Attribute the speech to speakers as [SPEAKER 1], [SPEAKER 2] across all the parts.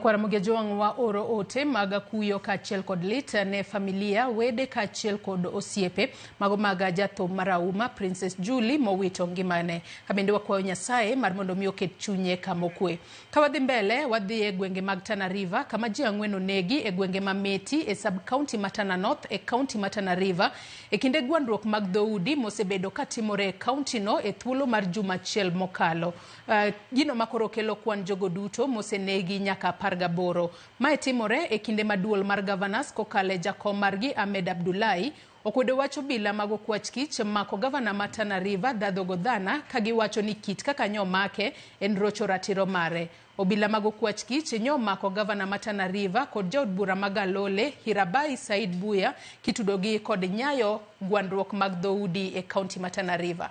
[SPEAKER 1] Nyikwara Ramogi Ajwang' wa oro ote mag kuyo kaachiel kod lit ne familia, wede kaachiel kod osiepe mago mag jathum marahuma Princess Jully mowito ngimane. Kabende wakwayo Nyasaye mar mondo mi oket chunye kama okwe. Ka wadhi mbele, wadhi e gwenge mag Tana River kama ji ang'wen onegi e gwenge ma Meti e sub county ma Tana North e county ma Tana River e kinde gwandruok mag dhoudi mosebedo katimore e county no e thuolo mar juma achiel mokalo. Gino makoro kelo kwan jogo duto mosenegi nyaka 18. Mae timore e kinde ma duol mar governors kokalo e jakom margi Ahmed Abdullahi okwedo wach obila mag okwach kich mako gavana ma Tana River Dhadho Godhana ka giwacho ni kit kaka nyomake en rocho ratiro mare. Obila mag okwach kich nyomako gavana ma Tana River kod jaod bura ma Galole Hirabai Said Buya kitudogi kod nyayo gwandruok mag dhoudi e kaunti ma Tana River.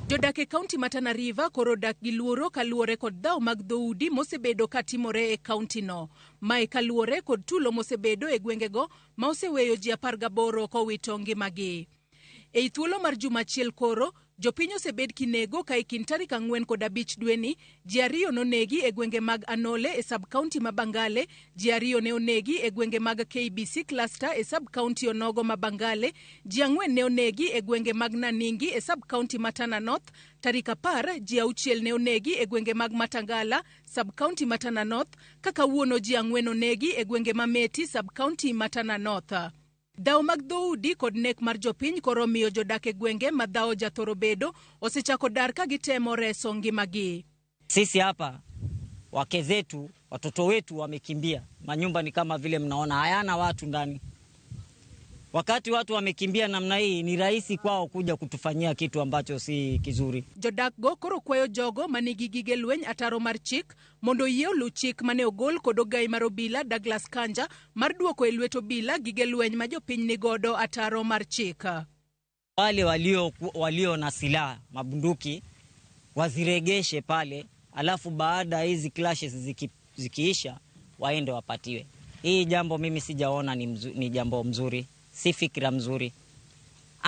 [SPEAKER 1] Jodak e kaunti ma Tana River koro dak gi luoro kaluwore kod dhaw mag dhoudi mosebedo katimore e kaunti no. Mae kaluwore kod tulo mosebedo e gwengego ma oseweyo ji 18 kowito ngimagi. Ei thuolo mar juma achiel koro, jopiny osebed kinego ka e kind tarik 4 kod 5 dweni, ji 2 nonegi e gwenge mag Anole e sub county ma Bangale, ji 2 ne onegi e gwenge mag KBC cluster e sub county onogo ma Bangale, ji 4 ne onegi e gwenge mag Naningi e sub county ma Tana North, tarik 10 ji 6 ne onegi e gwenge mag Matangala, sub county ma Tana North, ka kawuono ji 4 onegi e gwenge ma Meti, sub county ma Tana North. Dhawo mag dhoudi kod nek mar jopiny koro miyo jodak e gwenge ma dhawo jathoro bedo osechako dar ka gitemo reso ngimagi.
[SPEAKER 2] Sisi hapa wake zetu, watoto wetu wamekimbia. Manyumba ni kama vile mnaona hayana watu ndani. Wakati watu wamekimbia namna hii ni rahisi kwao kuja kutufanyia kitu ambacho si kizuri.
[SPEAKER 1] Jodak go koro kwayo jogo manigi gige lweny ataro mar chik mondo oyie oluw chik mane ogol kod ogai mar obila Douglas Kanja mar duoko e lwet obila gige lweny ma jopiny nigodo ataro mar chik.
[SPEAKER 2] Wale walio na silaha mabunduki waziregeshe pale, alafu baada hizi clashes zikiisha waende wapatiwe. Hii jambo mimi sijaona ni jambo mzuri, si fikra mzuri.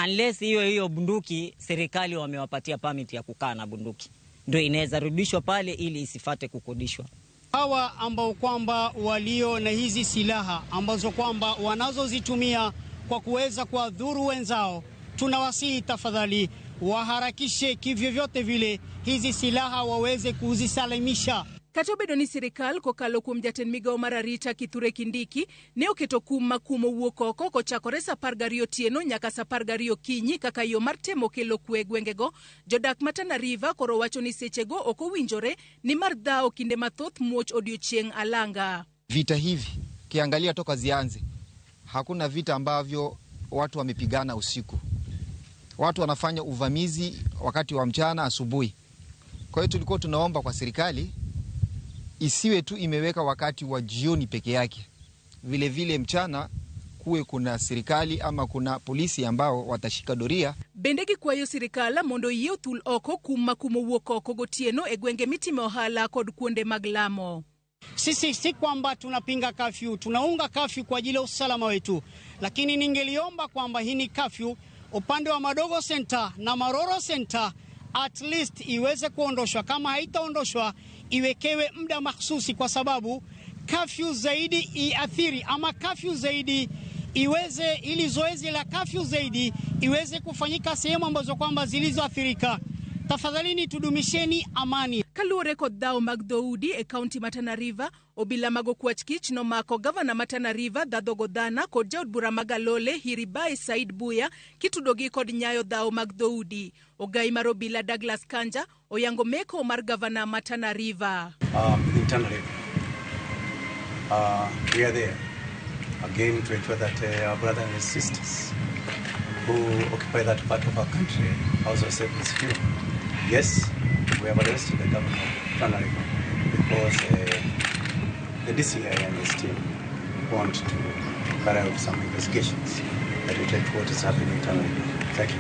[SPEAKER 2] Unless hiyo hiyo bunduki serikali wamewapatia permit ya kukaa na bunduki, ndio inaweza rudishwa pale ili isifate kukodishwa.
[SPEAKER 3] Hawa ambao kwamba walio na hizi silaha ambazo kwamba wanazozitumia kwa kuweza kuwadhuru wenzao, tunawasihi tafadhali waharakishe kivyovyote vile hizi silaha waweze kuzisalimisha.
[SPEAKER 1] Kata obedo ni sirikal kokalo kuom jatend migawo mar arita Kithure Kindiki ne oketo kum ma kum owuok oko kochakore saa 12 otieno nyaka saa 12 okinyi kaka yo mar temo kelo kwe e gwengego, jodak ma Tana River koro wacho ni sechego ok owinjore nimar dhawo kinde mathoth muoch odiochieng' alanga.
[SPEAKER 4] Vita hivi kiangalia toka zianze, hakuna vita ambavyo watu wamepigana usiku. Watu wanafanya uvamizi wakati wa mchana, asubuhi. Kwa hiyo tulikuwa tunaomba kwa serikali isiwe tu imeweka wakati wa jioni peke yake, vile vile mchana kuwe kuna serikali ama kuna polisi ambao watashika doria.
[SPEAKER 1] Bende gikwayo sirikal mondo oyie othul oko kum ma kum owuok oko gotieno e gwenge mitime ohala kod kuonde mag lamo.
[SPEAKER 3] Sisi si kwamba tunapinga kafyu, tunaunga kafyu kwa ajili ya usalama wetu, lakini ningeliomba kwamba hii ni kafyu upande wa Madogo Center na Maroro Center at least iweze kuondoshwa. Kama haitaondoshwa iwekewe muda mahsusi, kwa sababu kafyu zaidi iathiri ama kafyu zaidi iweze, ili zoezi la kafyu zaidi iweze kufanyika sehemu ambazo kwamba zilizoathirika. Tafadhalini tudumisheni amani.
[SPEAKER 1] Kaluwore kod dhawo mag dhoudi e kaunti ma Tana River, obila mag okwach kich nomako gavana ma Tana River Dhadho Godhana kod jaod bura ma Galole Hiribai Said Buya kitudogi kod nyayo dhawo mag dhoudi. Ogai mar obila Douglas Kanja oyango meko mar gavana ma Tana River.
[SPEAKER 5] In Tana River, we are there again to ensure that our brothers and sisters who occupy that part of our country also safe and secure. Yes, we have arrested the governor of Tana River because the DCI and his team want to carry out some investigations that will take what is happening in Tana River. Thank you.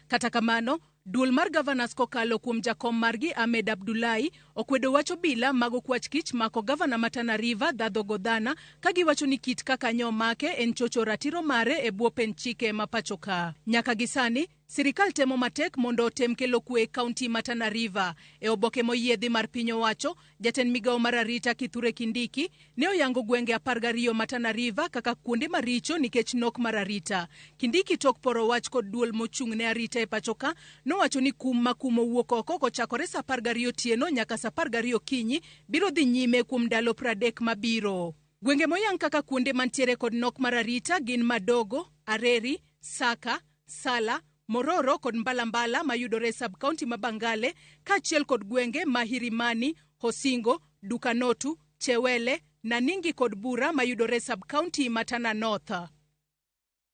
[SPEAKER 1] Kata kamano, duol mar governors kokalo kuom jakom margi Ahmed Abdullahi okwedo wach obila mag okwach kich mako gavana ma Tana River Dhadho Godhana ka giwacho ni kit kaka nyo make en chocho ratiro mare e bwo pen chike ma pacho ka. Nyaka gi sani, sirikal temo matek mondo otem kelo kwe e kaunti ma Tana River. E oboke moyiedhi mar piny owacho, jatend migawo mar arita Kithure Kindiki ne oyango gwenge 12 ma Tana River kaka kuonde maricho nikech nok mar arita. Kindiki tok poro wach kod duol mochung' ne arita e pacho ka, nowacho ni kum ma kum owuok oko kochakore saa 12 otieno nyaka saa 12 okinyi biro dhi nyime kuom ndalo 30 mabiro. Gwenge moyang kaka kuonde mantiere kod nok mar arita gin Madogo, Areri, Saka, Sala, Mororo kod Mbalambala mayudore e sub-county ma Bangale, kaachiel kod gwenge ma Hirimani, Hosingo, Dukanotu, Chewele, Naningi kod Bura mayudore e sub-county ma Tana North.